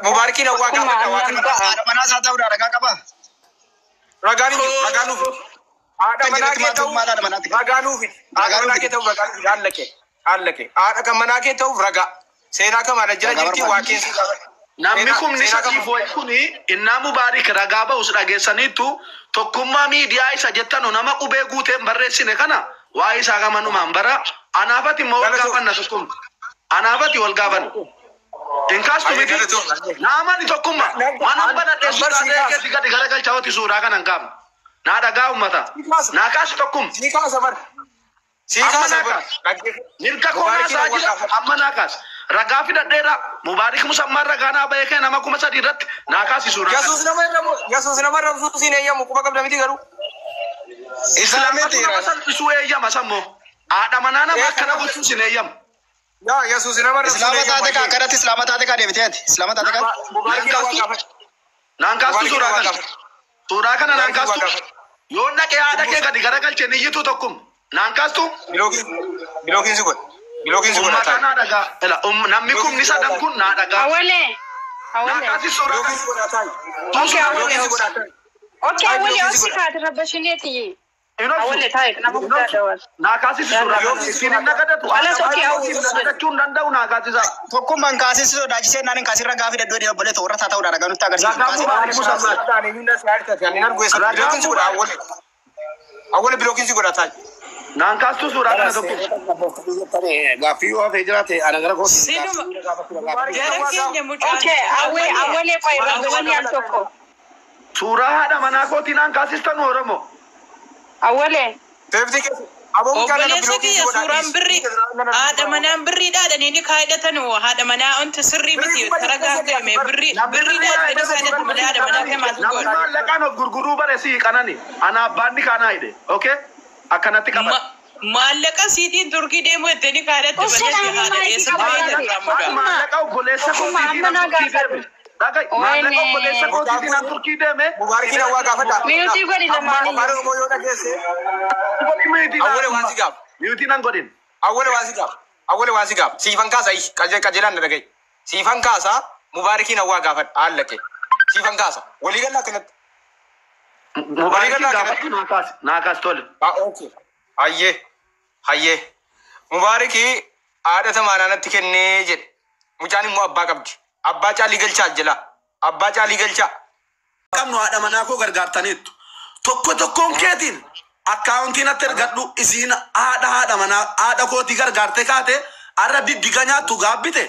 Mubaarakiin hawwaa Akkuma gaafadha waa annan kana. ba'a. Haadha manaa isaa ta'uudha ragaa qabaa? Ragaan hin jiru, ragaa nuuf. Haadha Kan manaa jedhetti kee maal ta'uu maal haadha manaatti? ragaa nuuf. Haadha Ragaa manaa nuuf. kee ta'uu ragaa nuuf. Haala kee. Haala kee. Haadha kan manaa kee ta'uuf ragaa. Seenaa kam haadha jala Ragaa jirti waa barbaadu. keessa gaafadha. Namni Seenaa kumni seenaa kam sadiif wayi kuni innaa Mubaarik ragaa ba'us dhageessaniittu tokkummaa miidiyaa isa jettanu nama qubee guuteen barreessine kana waa'ee isaa gamanumaan bara anaafati immoo wal Galatoo. gaafanna tokkumma. Anaafati wal gaafanna. Hin kaastu Ayyee miti. galatoo. Naamani tokkumma. Manan banadhee Nambar suuraa sii kaasa. keetti gadi garagalcha hoti suuraa kana hin kaafne. Naa dhagaa uummata. Sii kaasa. Naa kaasu tokkumma. Sii kaasa bar. Sii Amma kaasa naa bar. kaasa. Dhaggeeffadhu. Mirga koo naa Mubaarakiin isaa hawwaa jira gaafadha. amma naa kaasa. Ragaa fidhadheera. Mubaarik musammaan ragaa naa bahee kee nama 3000 irratti naa kaasi suuraa kana. Yesuus nama irra Yesuus nama irra siin eeyyamu quba qabda miti garuu. Islaamitti Islaamatu nama salphisuu eeyyama sammoo. Haadha manaa nama Ee akkana kanaaf gochuu sin eeyyamu. yaa Yesuus nama irra siin Islaama eeyyamu taate kaa ayyee. akkanatti islaama taate kaa deebitee ati islaama taate kaa. Naan Mubaarakiin hawwaa kaastu gaafadha. naan kaastu Mubaarakiin suuraa hawwaa kana. gaafadha. Suuraa kana naan Mubaarakiin hawwaa kaastu. gaafadha. Yoo dhaqee haadha kee Ummu gadi garagalche ni iyyitu tokkum. Naan kaastu. bilookiin bilookiin si godha. Bilookiin si godha Ummata taa'i. naa dhagaa. Ila namni Bilookiin kumni si godha sadan taa'i. kun naa dhagaa. Awwalee. Naa Awwalee. kaasi suuraa Bilookiin kana. si godha taa'i. Tuu Okay, suuraa awwalee Bilookiin si obsi. godha taa'i. Okay, Taa'i awwalee bilookiin si obsi godha. kaati rabbashineeti. Hin obsu. Awwalee taa'e nama Hin guddaa obsu. dawal. Naa kaasisi Yalla. suuraa kana. Bilookiin si Ittiin godha hin taa'i. nagadatu. Alas Haadha okay manaa awwi kootiif obsi. nagadachuu hin danda'u naa kaasisa. Tokkummaan kaasee sodaachisee naan hin kaasin ragaa fidadhu jedhee obboleessa warra taa ta'uudha ragaa nutti agarsiisu. Ragaa Kaasee Mubaarik musammaati. Ragaa Bilookiin si godha Mubaarik. awwalee. Awwalee bilookiin si godha taa'i. Naan kaastu suuraa kana tokkum. Gaaffii yoo hafee jiraate ana gara kootiin Sinuma gaaffii gaafachuu Mubaarakiin barbaada. jara hawwaa keenya gaafa. mucaan Okay, awwee awwalee awwalee qoy awwalee rabbashinii al tokko. Suuraa haadha manaa kootii naan kaasistan Oromoo. Awwalee. Seeftii keessa. Aboo mucaa nana obboleessa bilookiin si kiyya godha suuraan dhiisi. birrii haadha manaan birrii dhaadhanii ni kaayidhatan haadha manaa onti sirrii Birrii miti kuma dhibba taragaa sadii ati ga'ame bar. birrii Namni birrii birrii dhaadhanii dhaadhanii kaayidhatan malee haadha manaa kee maaltu Namni godha. maallaqaan of gurguruu bare sii qanani. Ana abbaan ni kaanaa hidhe. Okay? Akkanatti qaban. Maallaqa siitiin turkii deemu jettee ni kaayidhatte Obsi malee dhaanii haadha maayikii eessa qabaa fayyada ati. irraa mudaa. Ani Tokkummaa. maallaqa obboleessa Tokkummaa kootiitiin amma an naa turkii gaafadhu. deeme. Dhaga'i maallaqa obboleessa Wayne. kootiitiin an turkii deeme. Mubaarakiin hawwaa gaafadha. Miyuutii godhi Afaan lamaaniyyuu. Oromoo yoo dhageesse Godhin miitii awwalee waan si gaafa. Miitii nan godhin. Awwalee waan si gaafa. Awwalee waan si gaafa. Siifan kaasa ishi qajeelaan na dhaga'i. Siifan kaasa mubaarakiin hawwaa gaafadha haala kee. Siifan kaasa. Walii gallaa akkanatti. Walii Mubaarakiin gallaa akkanatti. gaafadhu naa kaasi. Naa kaasi tole. Ah, okay. Hayyee. Hayyee. Mubaarikii haadha tamaanaa natti kennee jedhe. Mucaan immoo abbaa qabdi. Abbaa caalii galchaa jala. Abbaa caalii galchaa. Qabnu haadha manaa koo gargaartaniittu. Tokko tokkoon keetiin akkaawuntiin natti ergadhu isiin haadha haadha manaa haadha kootii gargaarte kaate har'a diddiga nyaattu gaabbite.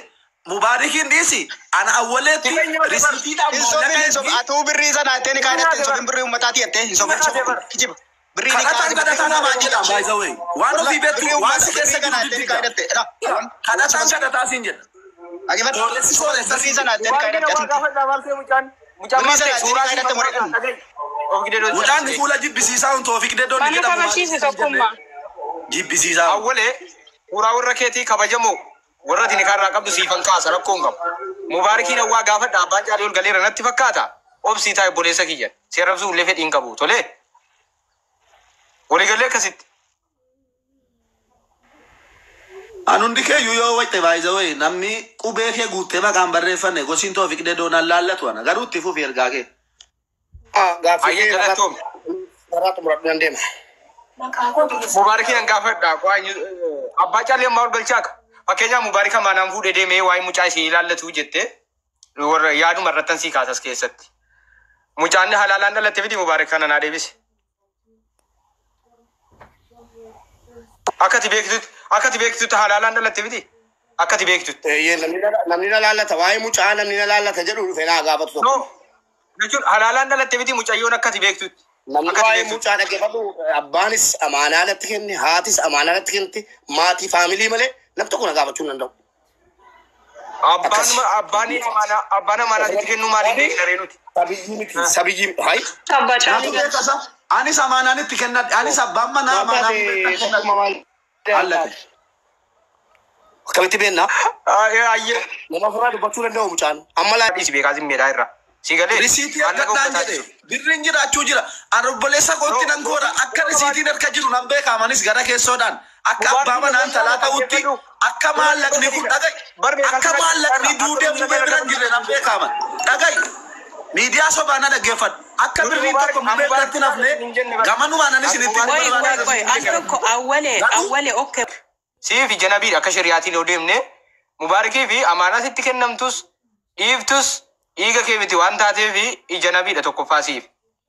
Mubaarikiin dhiisi ana awwaleetti Sifen nyaate bar. risiitiidhaan Hin sobin maallaqa hin sobin ergi. atuu birrii sana jettee ni Sifen kaadhatte hin nyaate bar. sobin birrii uummataati jettee hin sobin Sifen nyaate soba kun bar. kijiba. Birrii ni Kadhataan kaasi birrii kadhataa namaan uummataati. jedhaan by the way. Waan Walla ofii birrii beektu waan uummata si keessa birrii jiru kana jettee ni diddiga. kaadhatte. Dha awwan awwan soba Kadhataan soba. kadhataa siin jedha. Dhaggeeffadhu. Sooressi sooressa Birrii siin sana jedha. jettee ni Mubaarakiin kaadhatte hawwaa atumti. gaafadha maal ta'e mucaan. Mucaan Birrii maal sana ta'e jettee ni suuraa kaadhatte siifan mure. kaasa dhaga'i. Of gideedoo Mucaan callisee. fuula jibbisiisaa hun Toofiq Dedoonni Mana jedhamu maal kabachiisi siin jenne tokkummaa. jibbisiisaa hun. Awwalee suuraa warra keetii kabajamoo warra ati nikaarraa qabdu siifan kaasa rakkoo hin qabu. Mubaarakiin hawwaa gaafadha abbaan caalii ol galeera natti fakkaata. Obsii taa'e obboleessa kiyya. Seerabsuu illee fedhii hin qabu. Tolee. Waliigallee akkasitti. An hundi keeyyuu yoo wayte by the way namni qubee kee guuttee maqaan barreeffanne gosiin Toofiq Dedoon laallatu ana garuu itti fufi ergaa kee. Gaaffii Hayyee kee galatoom. karaa xumuradhu nan deema. Mubaarakiin an gaafadha. Abbaa caalii ammaa ol galchaa ka. Fakkeenyaaf Mubaaraka maanaan fuudhee deemee waa'ee mucaa isii ilaallatu jettee warra yaaduma irrattan sii kaasas keessatti. Mucaan halaalaan dhalatte miti Mubaarak kana naa deebise. Akkati beektutti akkati beektutti halaalaan dhalatte miti. Akkati beektutti. Eeyyee namni na laallata waa'ee mucaa namni na laallata jedhu dhufee naa gaafatu No. tokko. Jechuun halaalaan dhalatte miti mucayyoon akkati beektutti. Namni Akkati waa'ee beektutti. mucaa dhaggeeffatu abbaanis amaanaa natti kenne haatis amaanaa natti kenniti maatii faamilii malee nam tokko na gaafachuu hin danda'u. Abbaan Akkas. abbaan amaanaa abbaan amaanaa sitti kennuu maaliif beekna ree nuti? Sabiyyii miti sabiyyii hayi. Abbaa Naatu caalii beeka galcha. isa. Anis amaanaan itti kennadhe. Anis abbaan manaa Maal amaanaa taate itti tokkuma kennadhe. maal Allate. Akkamitti beekna? Ayyee. Nama ofirraa dubbachuu danda'u mucaan. Amma laa Dhiisi beekaa zimmeedhaa irraa. Si galee Risiitii maallaqa argadhaan uummataa jedhe jechuudha. birriin jiraachuu jira. Ani obboleessa No, kootti nan goora akka risiitiin harka jiru nan beeka amanis gara keessoodhaan. Akka abbaa manaa intalaa ta'utti akka maallaqni kun dhaga'i. Akka maallaqni duudee mubee bira hin jirre nan beekama. Dhaga'i. Miidiyaa sobaa na dhaggeeffadhu. Akka birriin tokko mubee biratti hin hafne gamanumaan anis isinitti Qoy himuu qoy barbaada. qoy al tokko awwalee awwalee okay. Siif janabiidha akka shari'aatiin yoo deemne Mubaarikii fi amaanaa sitti kennamtus dhiiftus dhiiga kee miti waan taateef ijanabiidha tokkoffaa siif.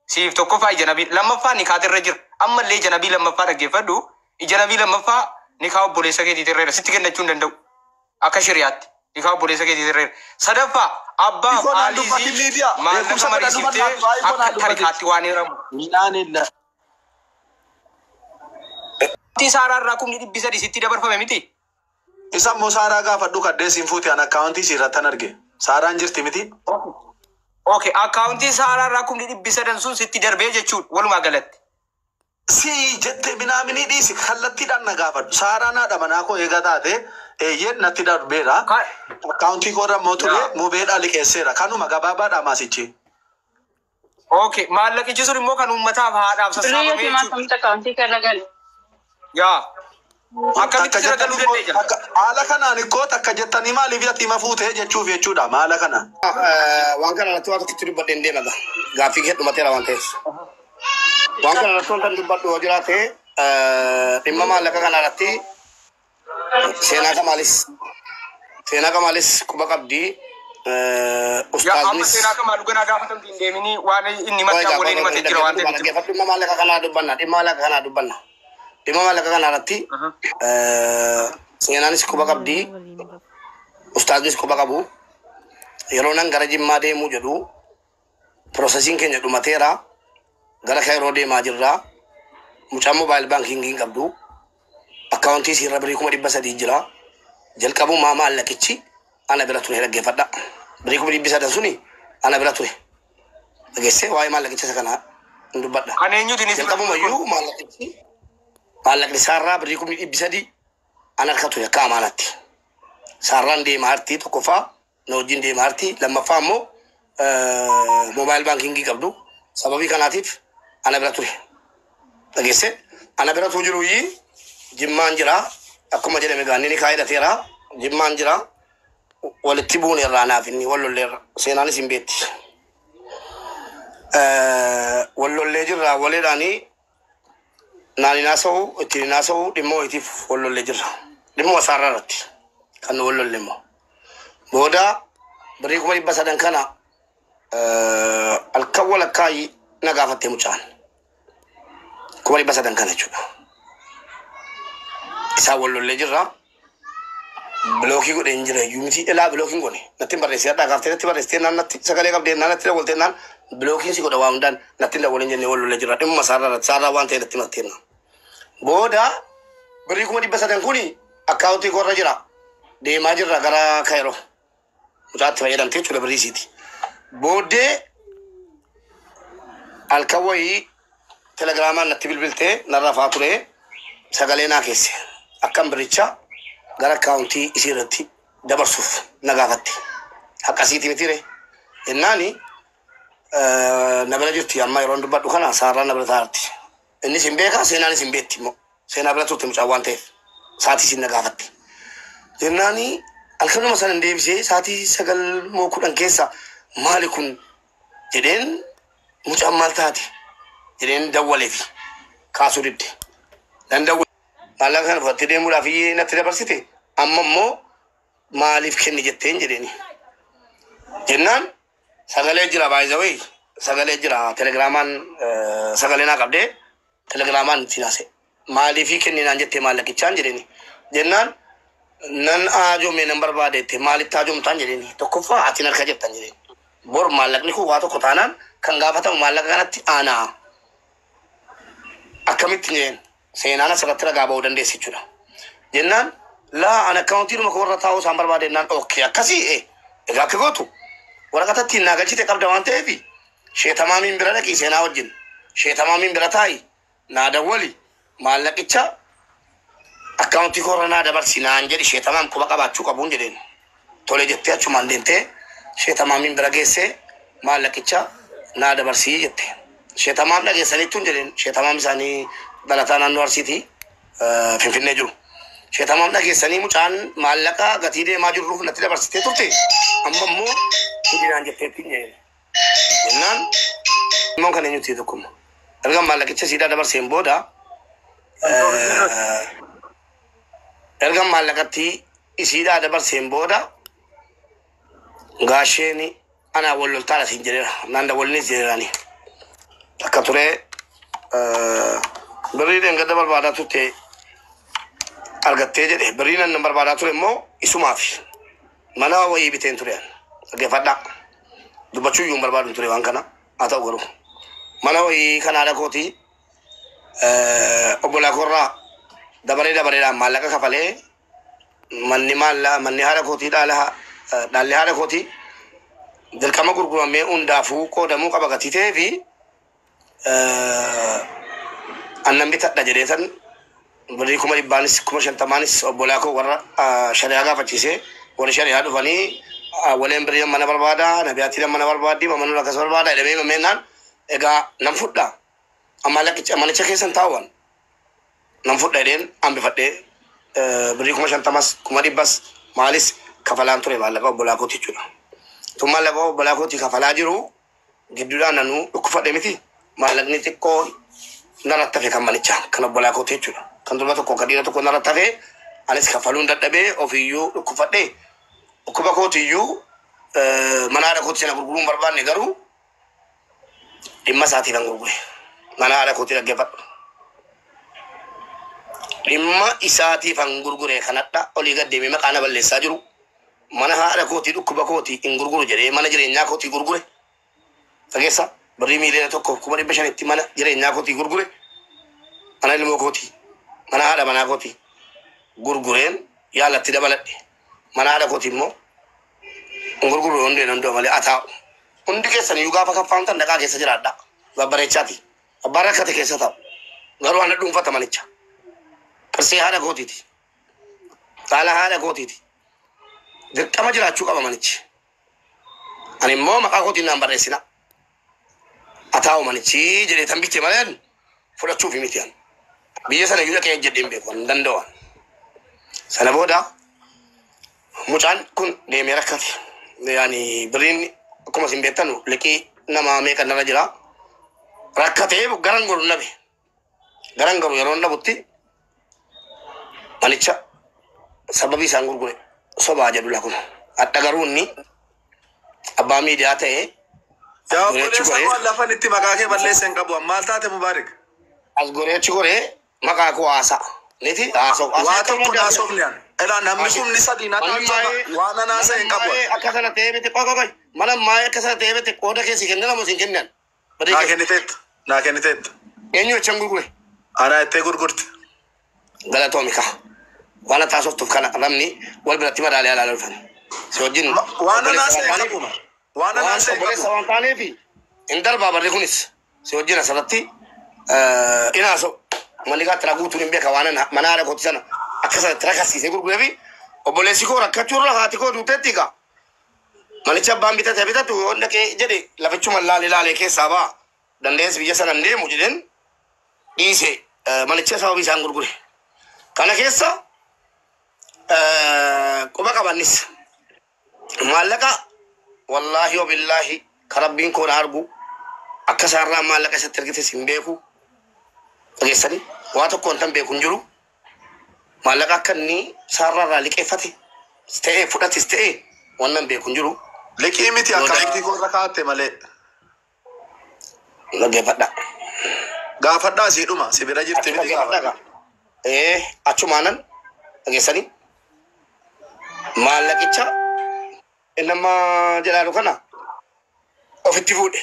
Siif tokkoffaa ijanabiidha. Lammaffaa nikaatirra jira. Ammallee ijanabii lammaffaa dhaggeeffadhu. Ijanabii lammaffaa nikaa obboleessa keetiitirra jira. Sitti kennachuu hin danda'u. Akka shari'aatti nikaa obboleessa keetiitirra jira. Sadaffaa abbaaf Ikoo naan dubbatti haaliisii miidiyaa. maallaqa Beekumsa godhadhu mariisiftee bal'aatu. Ikoo naan akka dubbatti. tarikaatti waan hiramu. Midhaan Saaraa irraa 300,000 sitti dabarfame miti. Isa immoo Saaraa gaafadhu kaddee siin fuute an akkaawuntii isii irratti an arge. Saaraan jirti miti. Okay, akkaawuntii Saaraa irraa 300,000 sun sitti darbee jechuudha walumaa galatti. Si jette minaaminii dhiisi kallattiidhaan na gaafadhu. Saaraan haadha manaa koo eega taate eeyyeen natti darbeera. Akkaawuntii koo irra immoo ture mubeedhaa liqeesseera. Kanuma gabaabaadha maasichi. Okay, maallaqichi sun immoo kan uummataaf haadhaaf Birrii sassaabame yatiimaa jechuudha. akkamitti akkaawuntii kana gale? Yaa. Akkamitti Takka sira galuu jettanii dandeenya? takka haala kanaan ikkoo takka jettanii maaliif yatiima fuutee jechuuf jechuudha haala kanaan. Waan kana irratti waa tokkotti dubbadhee hin deema gaa. Gaaffii kee dhumateera waan ta'eef. Waan kana irratti wanta dubbadhu yoo jiraate dhimma maallaqa kana irratti seenaa kamaalis seenaa kamaalis quba qabdi. Yaa amma Ustaaznis seenaa kamaa dhuganaa gaafatamti hin deeminii waan inni mataa waliin himatee jira waan ta'eef. Dhimma maallaqa kanaa dubbanna. Dhimma maallaqa kanaa dubbanna. Dhimma maallaqa kanaa irratti seenaanis quba qabdi. Ustaaznis quba qabu. Yeroo nan gara Jimmaa deemuu jedhu piroosesiin keenya dhumateera. Gara Kairoo deemaa jirra. Mucaan mobile baankingii hin qabdu. Akkaawuntii isiirra birrii 300,000 jira. Jalqabumaa maallaqichi ana bira ture dhaggeeffadha. Birrii 300,000 suni ana bira ture. Dhageessee waa'ee maallaqicha isa kanaa hin dubbadha. Kan eenyuutiin isin Jalqabumayyuu maallaqichi maallaqni isaarraa birrii 300,000 ana harka ture akka amaanaatti. Saarraan deemaa hartii tokkoffaa na wajjin deemaa hartii lammaffaa immoo mobile baankingii qabdu. Sababii kanaatiif ana bira ture. Dhageessee ana bira tuu jiruyyii Jimmaan jira. Akkuma jedhame gaanni ni kaa'idhateera. Jimmaan jira. Walitti buune irraa naaf inni wal lolleerra. Seenaanis hin beetti. Wal lollee jirra waleedhaanii naan hin haasa'u ittiin hin haasa'u dhimma wayitiif wal lollee jirra. Dhimma saarraa irratti kan nu wal lolle immoo. Booda birrii 300,000 kana halkan walakkaa na gaafatte mucaan. 300,000 kana jechuudha. Isaan wal lollee jirra. Bilookii godhee hin jira iyyuu miti ilaa bilookiin godhe natti hin barreessee hadhaa kaaftee natti barreessitee naan natti sagalee qabdee naan natti dawwaltee naan bilookiin si godha waa hundaan natti hin dawwalin jennee wal lollee jirra dhimma saarraa irratti saarraa waan ta'e natti himattee Booda birrii 300,000 kuni akkaawuntii koorra jira deemaa jirra gara Kairoo mucaatti fayyadamtee jechuudha birrii isiiti. Booddee halkan wayii telegiraamaan natti bilbiltee narra faa ture sagalee naa keesse akkam birricha gara akkaawuntii isii irratti dabarsuuf na gaafatte. Haqa isiiti miti ree. Jennaani na bira jirti amma yeroon dubbadhu kana saarraa na bira taa'arti. Innis hin beeka seenaanis hin beekti immoo. Seenaa bira turte mucaan waan ta'eef sa'aatii isiin na gaafatte. Jennaani halkanuma sana hin deebisee sa'aatii 9 moo 10 keessa maali kun jedheen mucaan maal taate jedheen dawwaleefi kaasuu didde. Nan dawwale. Maallaqa kana fudhattee deemuudhaaf iyyee natti dabarsite amma immoo maaliif kenni jetteen jedheeni. Jennaan sagalee jira baay'izawee sagalee jira telegiraamaan sagalee naa qabdee telegiraamaan itti naase. Maaliifii kenni naan jettee maallaqichaan jedheeni. Jennaan nan aajome nan barbaade jette maalitti aajomtaan jedheeni. Tokkoffaa atiin harka jettan jedheeni. Bor maallaqni kun waa tokko taanaan kan gaafatamu maallaqa kanatti aanaa. Akkamitti jedheen seenaan asirratti ragaa ba'uu dandeessi jechuudha. Jennaan laa an akkaawuntiidhuma koo irra taa'uu isaan barbaade jennaan okkee akkasii egaa akka gootu waraqata ittiin naa galchite qabda waan ta'eef sheetamaamiin bira dhaqii seenaa wajjin sheetamaamiin bira taa'i naa dawwali maallaqicha akkaawuntii koo irra naa dabarsi naan jedhi sheetamaam quba qabaachuu qabuun jedheen. Tole jettee achumaan deemtee sheetamaamiin bira geessee maallaqicha naa dabarsii jette. Sheetamaam dhageessaniittuun jedheen sheetamaam isaanii dhalataa naannoo Arsiiti. Finfinnee jiru. Sheetamaam dhageessanii mucaan maallaqa gatii deemaa jirruuf natti dabarsitee turte. Amma immoo hidinaan jetteetti hin jedheen. Jennaan immoo kan eenyutti tokkumma. Erga maallaqicha siidaa dabarseen booda erga maallaqatti isiidhaa dabarseen booda gaasheen anaa wal loltaadha siin jedheera. Naan dawwalnis jedheerani. Akka ture birrii dheengadda barbaadaa turte argattee jedhe. Birrii nan barbaadaa ture immoo isumaaf mana wayii biteen ture. Dhaggeeffadhaa. Dubbachuu iyyuu hin barbaadu ture waan kana. Haa ta'u garuu mana wayii kan haadha kootii obbolaa koorraa dabaree dabareedhaan maallaqa kafalee manni maalla manni haadha kootii dhaala dhaalli haadha kootii dirqama gurguramee hundaafuu qoodamuu qaba gatii ta'ee fi annan bitadha jedhee san birrii 100,000nis 50,000nis obbolaa koo warra shari'aa gaafachiisee warri shari'aa dhufanii waleen birrii mana barbaada nabiyaattii mana barbaaddi mamanuu akkas barbaada jedhamee mameennaan egaa nan fudha amma lakkicha manicha keessan taa'uwan nan fudha jedheen hambifadhee birrii 50,000s 100,000s maalis kafalaan ture maallaqa obbolaa kooti jechuudha. Tun maallaqa obbolaa kootii kafalaa jiru gidduudhaan nanuu dhukkufadhe miti maallaqni xiqqoo narratti hafe kan manichaa kan obbolaa kooti jechuudha. Kan durba tokko kan dhiira tokko narratti hafe anis kafaluun dadhabee ofiiyyuu dhukkufadhe dhukkuba kootiyyuu mana haadha kootii sana gurguruu hin barbaanne garuu dhimma isaatiif kan gurgure. Mana haadha kootii dhaggeeffadhu. Dhimma isaatiif kan gurgure kanadha olii gad deemee maqaa na balleessaa jiru. Mana haadha kootii dhukkuba kootii hin gurguru jedhee mana jireenyaa kootii gurgure. Dhageessa birrii 1,500,000tti mana jireenyaa kootii gurgure. Mana ilmoo kootii mana haadha manaa kootii gurgureen yaalatti dabaladhe. Mana haadha kootii immoo hin gurguru hundee danda'u malee haa taa'u. Hundi keessan iyyuu gaafa kaffaamtan dhaqaa keessa jiraadha. Babbareechaati. Abbaan rakkate keessa taa'u. Garuu ana dhuunfata manicha. Qirsee haadha kootiiti. Dhaala haadha kootiiti. Dirqama jiraachuu qaba manichi. Ani immoo maqaa kootiin naan barreessina. Haa taa'u manichi jedhee tan bitte malee fudhachuuf miti ani. Biyya sana iyyuu dhaqee jedhee hin beeku hin danda'u. Sana booda mucaan kun deemee rakkate. Yaani birriin akkuma isin beektan liqii nama meeqa narra jira. Rakkatee garan godhu nabe. Garan godhu yeroo nabutti manicha sababii isaan gurgure sobaa jedhu lakuma. Adda garuu inni abbaa miidiyaa ta'ee Yaa as goree achi obboleessa goree koo lafan itti maqaa kee balleessa hin qabu. Maal taate Mubaarik? as goree achi goree maqaa koo haasa'a. Niti haasa'u. Waa Haasa'u tokko akka naasofne an. Elaa namni Haasa'u. kumni sadii na Mana taasisa maayee waan mana anaasa hin qabu. maayee akka sana ta'ee miti qoy qoy qoy. Mana maayee akka sana ta'ee miti qooda keessi kennan moo siin kennan. Badii Naa kee. kenniteetta. Naa kenniteetta. Eenyu jechaan gurgure? Anaa ittee gurgurte. Galatoomi kaa. Waan taasoftuuf kana namni wal biratti madaalee alaa dhufan. Si wajjin Waan obboleessa anaasa waan hin taaneef qabu. Waan waan anaasa hin obboleessa qabu. waan taaneef hin darbaa barri kunis si wajjin asirratti in haasa'u. Manni gaatti guutuun hin beeka waan mana haadha kooti sana akka sanatti rakkasiisee gurguree fi obboleessi koo rakkachuu irra haati koo duuteetti gaa. Manicha abbaan bitate bitatu yoo dhaqee jedhe lafichuma laalee laalee keessaa ba'a. Dandeessi biyya sana hin deemu jedheen dhiise manicha sababii isaan gurgure. Kana keessa quba qabannis maallaqa wallaahi wa billaahi ka rabbiin koo na argu akka isaarraa maallaqa isatti ergites hin beeku. Dhageessanii waa tokko wantan beeku hin jiru. Maallaqa akka inni isaarraa irraa liqeeffate ta'ee fudhates ta'ee wannan beeku hin jiru. Liqii miti Booda akkaawuntii koo irra kaa'atte malee. Dhaggeeffadha. Gaafadhaa siidhuma si bira jirti Achi miti dhaggeeffadha gaafadha. gaa. Achumaanan dhageessanii maallaqicha inni amma jedhaaru kana ofitti fuudhe.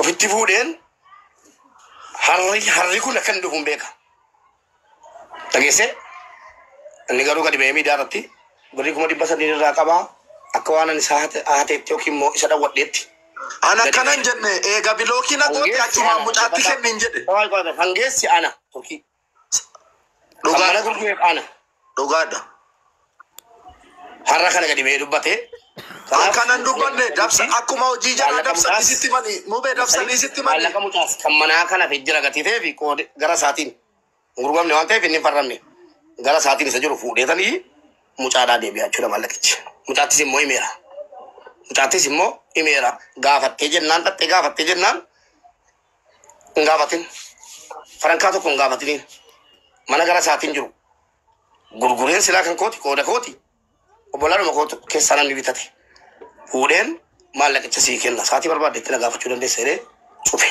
Ofitti fuudheen harri kun akka inni dhufu hin beeka. Dhageessee inni garuu gadi ba'ee miidiyaa irratti birrii 300,000 irraa qabaa akka waan ani isa hateetti yookiin immoo isa dhawwadheetti. An Gadi akkana hin ba'ee. jenne eega bilookii na goote Hangeessi achumaan ana mucaatti dhaabbata. kenni hin jedhe. Hangeessi ana turkii. Kan mana Dhugaadha. gurgureef ana. Dhugaadha. Har'a kana gadi ba'ee dubbate. An Kanaaf kanan dubbanne dabsa akkuma hojii jalaa maallaqa dabsanii mucaas sitti mani mubee dabsanii sitti mani. maallaqa mucaas kan manaa kana fi jira gatii ta'ee fi qoode gara isaatiin Gurguramne waan ta'eef inni hin farramne. Gara sa'aatiin isa jiru fuudheetanii mucaadhaa deebi'a jechuudha maallaqichi. Mucaattis immoo himeera. Mucaattis immoo himeera. Gaafattee jennaan dhattee gaafattee jennaan hin gaafatin. Farankaa tokko hin gaafatiniin. Mana gara sa'aatiin jiru. Gurgureen silaa kan kooti qooda kooti. Obbolaadhuma kootu keessaa namni bitate. Fuudheen maallaqicha sii kenna. Sa'aatii barbaaddetti na gaafachuu dandeessa jedhee cufe.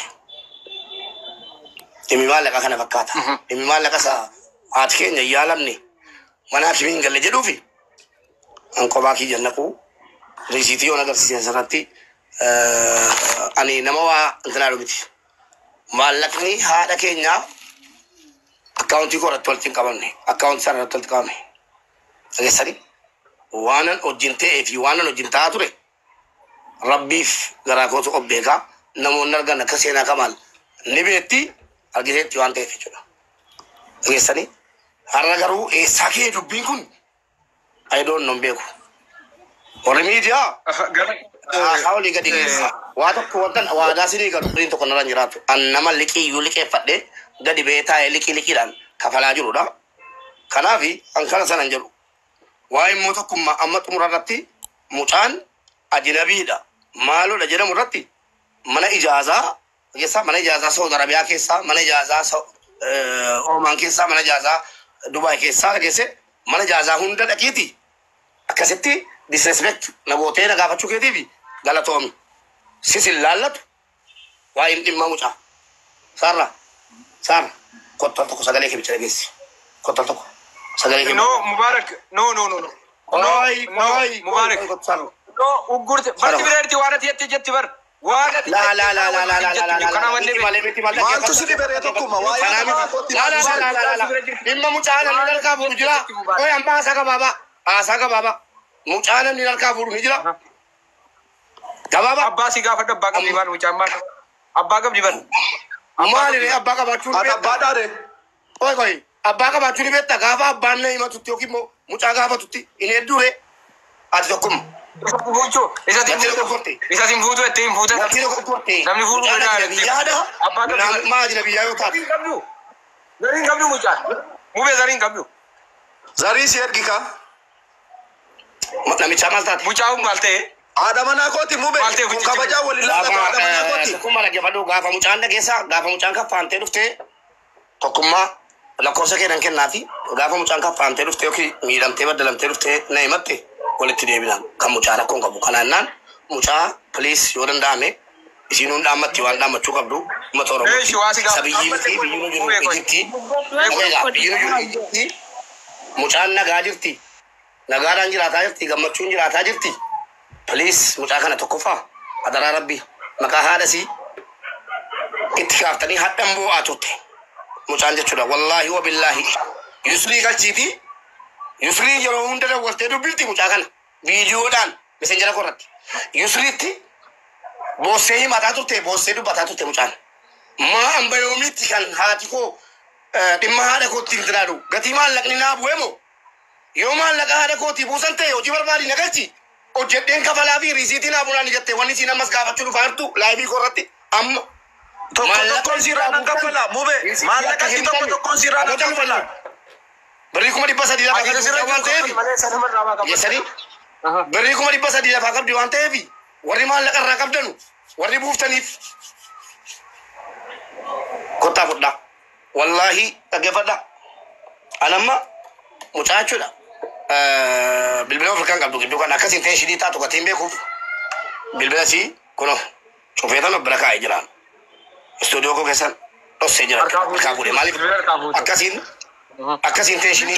Dhimmi maallaqa kana fakkaata. Dhimmi maallaqa isaa haati keenya hin yaalamne mana hakimii hin galle jedhuufi an kophaa kiyya naquu riisiitii yoon agarsiise asirratti ani nama waa intinaa miti. Maallaqni haadha keenyaa akkaawuntii koo irratti walitti hin qabamne. Akkaawuntii sana irratti walitti qabame. Dhageessanii waanan wajjin ta'ee fi waanan wajjin ta'aa ture rabbiif garaa kootu of beekaa namoonni argan akka seenaa kamaal ni beetti argiteetti waan ta'eef jechuudha. Dhageessanii har'a garuu eessaa kee dubbiin kun I don't know beeku. Warri miidiyaa haasaa olii gadi geessa. Waa tokko wanta waadaa sinii galu firiin tokko narra hin jiraatu. An nama liqii iyyuu liqeeffadhee gadi ba'ee taa'ee liqii liqiidhaan kafalaa jirudha. Kanaaf an kana sana hin jedhu. Waa immoo tokkummaa amma xumura irratti mucaan ajinabiidha. Maaloodha jedhamu irratti mana ijaazaa keessaa mana ijaazaa Saudi Arabiyaa keessaa mana ijaazaa Omaan keessaa mana ijaazaa Dubaay keessaa geesse mana ijaazaa hunda dhaqiiti akkasitti disrespect na gootee na gaafachuu keetiif galatoomi. Sis hin laallatu waa hin dhimma mucaa. Saarra saarra kottal tokko sagalee kee bicha dhageessi. Kottal tokko sagalee kee. No, Mubarak. No, no, no, no. Oi, No, oi, Mubarak. oi, kottu saarra. No, uggurte. Barti bira irti waan ati jette jetti bar. Waan ati La la la la la la la la Kana la wanne miti malee miti malee Maaltu si dhibe tokkuma waa'ee Kanaa nama miti. La la la la la la. Dhimma mucaa namni harkaa fuudhu jira. Oi amma haasaa gabaabaa. Haasaa gabaabaa. Mucaa namni harkaa fuudhu ni jira. Gabaabaa. Abbaa si gaafadhu abbaa qabdi bar mucaan maal? Abbaa qabdi bar. Maali ree abbaa qabaachuu ni Ati beekta. abbaa dhaare. Oi koi abbaa qabaachuu ni beekta. Gaafa abbaan na himatutti yookiin immoo mucaa gaafatutti hin hedduu ree. Ati tokkuma. Isa fuuchuu. Isa Natti fuutu. dogoggorte. Isa sin fuutu jettee hin fuute. Natti dogoggorte. Namni fuudhuu Mucaan danda'a ajnabiyyaadha. Abbaa qabdi bar. Nama ajnabiyyaa yoo taate. Zarii hin qabdu. Zarii hin qabdu mucaan. Mubee zarii hin qabdu. Zarii si ergi kaa. Namichaa maal taate? Mucaan maal ta'e? Haadha manaa kooti mube. Maal ta'e Kun fuchichi? kabajaa waliin laallatu haadha manaa kooti. Tokkummaa dhaggeeffadhu gaafa mucaan dhageessa gaafa mucaan kaffaantee dhuftee tokkummaa lakkoofsa kee nan kennaafi gaafa mucaan kaffaantee dhuftee yookiin miidhamtee baddalamtee dhuftee na himatte walitti deebina kan mucaa rakkoon qabu. Kanaannaan mucaa please yoo danda'ame isiin dhaammatti waan dhaammachuu qabdu uummata Oromoo. Eeshi waa si gaafa. Isa biyyii miti biyyi nu jiru Ijiptii. Dhageegaa biyyi nu jiru Ijiptii. Mucaan nagaa jirti. Nagaadhaan jiraataa jirti. Gammachuun jiraataa jirti. Please mucaa kana tokkoffaa adaraa rabbi maqaa haadha sii itti kaaftanii hadhan boo'aa turte. Mucaan jechuudha. Wallaahi wa billaahi. Yusrii galchiiti. Yusrii yeroo hunda dawwaltee dubbifti mucaa kana. Viidiyoodhaan meseenjera korratti. Yusriitti boossee himataa turte boossee dubbataa turte mucaan. Maa amba yoomiitti kan haati koo dhimma haadha kootti hin jiraatu. Gatii maallaqni naa bu'e moo? Yoo maallaqa haadha kootii buusan ta'e hojii barbaadi na galchi. Hojjedheen kafalaa fi riisiitii naa bunaan jettee wanni siin ammas gaafachuu dhufaa jirtu laayivii korratti amma. Tokko tokkoon sirraa nan kaffala mube. Maallaqatti tokko tokkoon sirraa nan kaffala. Birrii 300,000 lafaa qabdi waan ta'eef. Geessanii birrii 300,000 lafaa qabdi waan ta'eef warri maallaqa irraa qabdanu warri buuftaniif kottaa fudhaa. Wallaahi dhaggeeffadhaa. Anamma mucaa jechuudha. Bilbila Afrikaan qabdu gidduu kana akkasiin ta'e shidii taatu gatiin beekuuf bilbila sii kunoo cufeetan of bira kaa'ee jiraan. Istuudiyoo koo keessan dhossee jira. Harkaa fuudhee maaliif akkasiin akkasiin ta'e shidii.